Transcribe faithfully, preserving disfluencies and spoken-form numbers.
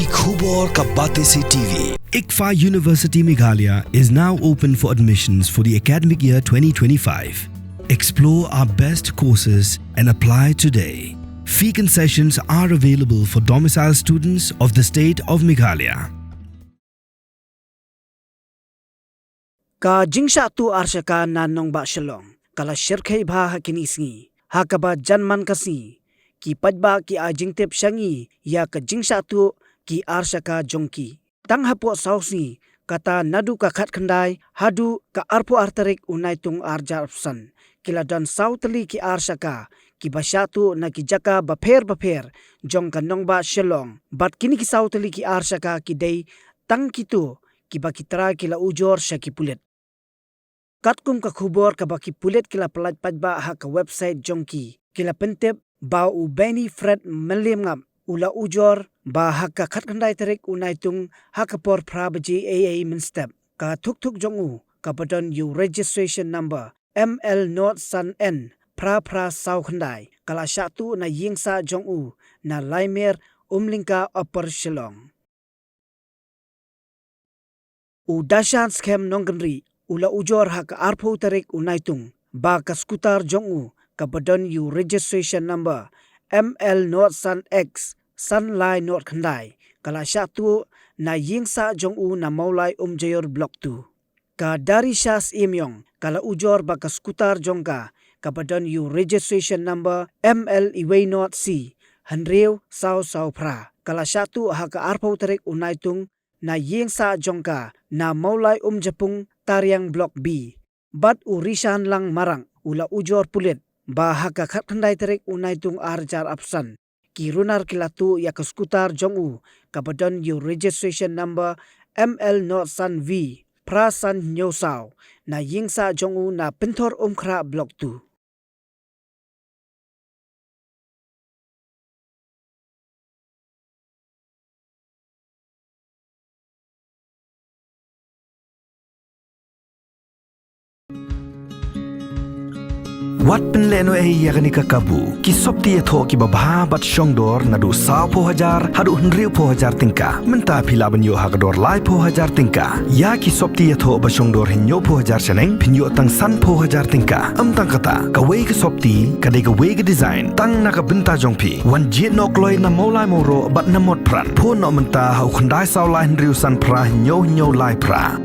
Ki khubor ka Batesi T V. ICFAI University Meghalaya is now open for admissions for the academic year twenty twenty-five. Explore our best courses and apply today. Fee concessions are available for domicile students of the state of Meghalaya. Ka jingshah tuh arshaka na nongbah Shillong ka la shyrkhei bha ha kine ki sngi, ha kaba jan man ka sngi ki paidbah ki ai jingtip sha ngi ïa ka jingshah tuh ki arshaka jong ki. Tang hapoh saw sngi, kata naduh ka khatkhyndai haduh ka arphew ar tarik u Naitung ar hajar arphew san, ki la don saw tylli ki arshaka kiba shah tuh na ki jaka bapher bapher jong ka nongbah Shillong. Bad kine ki saw tylli ki arshaka ki dei tang kito kiba ki trai ki la ujor sha ki pulit. Katkum ka khubor kaba ki pulit ki la pyllait paidbah ha ka website jong ki, ki la pyntip ba u Benny Fred Mylliemngap u la ujor ba ha ka khatkhyndai tarik u Naitung ha ka por phra baje eiei mynstep, ka thukthuk jong u kaba don ïa u registration number M L nought san N phra phra saw khyndai ka la shah tuh na ïing sah jong u na Laimer, Umlyngka, Upper Shillong. U Dashan Skhem Nongkynrih u la ujor ha ka arphew tarik u Naitung ba ka skutar jong u kaba don ïa u registration number M L nought san X san lai nought khyndai ka la shah tuh na ïing sah jong u na Mawlai Umjaiur Block two. Ka Darisha Syiemiong ka la ujor ba ka skutar jong ka kaba don ïa u registration number M L uwei nought C hynriew saw saw phra ka la shah tuh ha ka arphew tarik u Naitung na ïing sah jong ka na Mawlai Umjapung, Tariang Block B. Bad u Rishan Langmarang u la ujor pulit ba ha ka khatkhyndai tarik u Naitung ar hajar arphew san, ki runar ki la tuh ïa ka skutar jong u kaba don ïa u registration number M L nought san V phra san hynñiew saw na ïing sah jong u na Pynthorumkhrah Block two. Wat pynlehnohei ïa kane ka kabu. Ki sopti ïathoh kiba bha bad shongdor naduh sawphew hajar haduh hynriewphew hajar tyngka. Mynta phi lah ban ïoh ha ka dor laiphew hajar tyngka. Ïa ki sopti ïathoh ba shongdor hynñiewphew hajar shaneng phin ïoh tang sanphew hajar tyngka. Ym tang kata, kawei ka sopti ka dei kawei ka design tang na ka bynta jong phi. Wan jied noh kloi na Mawlai Mawroh bad na Motphran. Phone noh mynta ha u khyndai saw lai hynriew san phra hynñiew hynñiew lai phra.